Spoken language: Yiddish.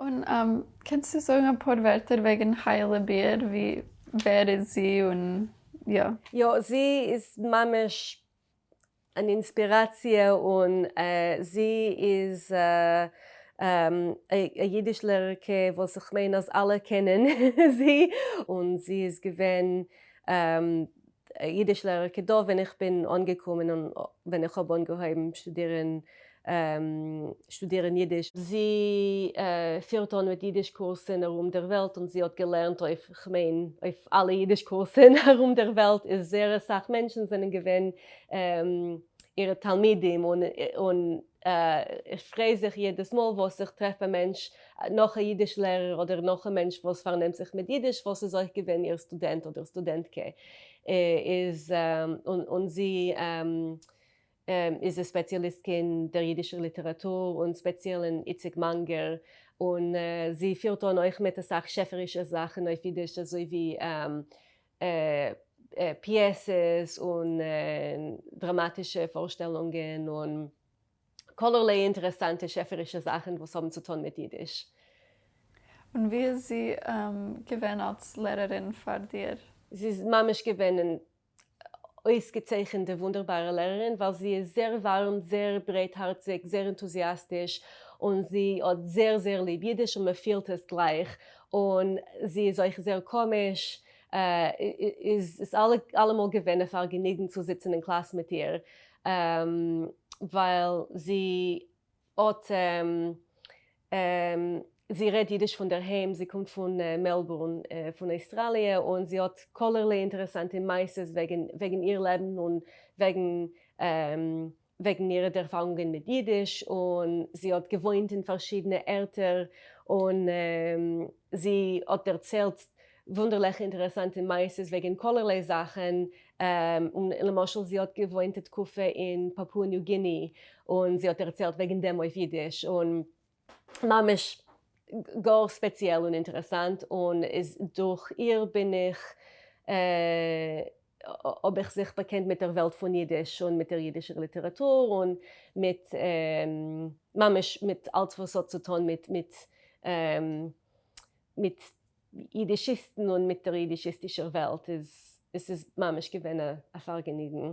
און קענסטו זאגן אפאר ווערטער וועגן חיה'לע ביער, ווי ווער איז זי און יא. יא, זי איז ממש אן אינספיראציע און זי איז א אידיש לערערקע וואס איך מיין אז אלע קענען זי, און זי איז געווען אידיש לערערקע דא ווען איך בין אנגעקומען און ווען איך האב אנגעהויבן שטודירן שטודירן אידיש. זי פירט אן מיט אידיש קורסן ארום דער וועלט און זי האט געלערנט אויף כ'מיין אויף אלע אידיש קורסן ארום דער וועלט איז זייער אסאך מענטשן זענען געווען אירע תלמידים און און איך פריי זיך יעדעס מאל וואס איך טרעף א מענטש נאך א אידיש לערער אדער נאך א מענטש וואס פארנעמט זיך מיט אידיש וואס איז אויך געווען איר סטודענט אדער סטודענטקע איז און זי איז א ספעציאליסטקע אין דער אידישער ליטעראטור און ספעציעל אין איציק מאנגער און זי פירט אן אויך מיט אסאך שעפערישע זאכן אויף אידיש אזוי ווי פיעסעס און דראמאטישע פארשטעלונגען און כלערליי אינטערעסאנטע שעפערישע זאכן וואס האבן צו טון מיט אידיש. און ווי איז זי געווען אלס לערערין פאר דיר? זי איז ממש געווען אן אויסגעצייכענטע וואונדערבארע לערערין ווייל זי איז זייער ווארעם, זייער ברייטהארציג, זייער ענטוזיאסטיש, און זי האט זייער זייער ליב אידיש און מען פילט עס גלייך, און זי איז אויך זייער קאמיש, איז עס אלעמאל געווען א פארגעניגן צו זיצן אין קלאס מיט איר, ווייל זי האט זי רעדט אידיש פון דער היים, זי קומט פון מעלבורן פון אויסטראליע, און זי האט כלערליי אינטערעסאנטע מעשות וועגן איר לעבן און וועגן וועגן אירע ערפארונגען מיט אידיש, און זי האט געוואוינט אין פארשידענע ערטער, און זי האט דערציילט וואונדערליכע אינטערעסאנטע מעשות וועגן כלערליי זאכן, און למשל זי האט געוואוינט א תקופה אין פאפוע ניו גיני און זי האט דערציילט וועגן דעם אויף אידיש, און ממש גאר ספעציעל און אינטערעסאנט, און איז דורך איר בין איך האב איך זיך באקענט מיט דער וועלט פון אידיש און מיט דער אידישער ליטעראטור און מיט ממש מיט אלץ וואס האט צו טון מיט מיט מיט אידישיסטן און מיט דער אידישיסטישער וועלט איז עס איז ממש געווען א פארגעניגן.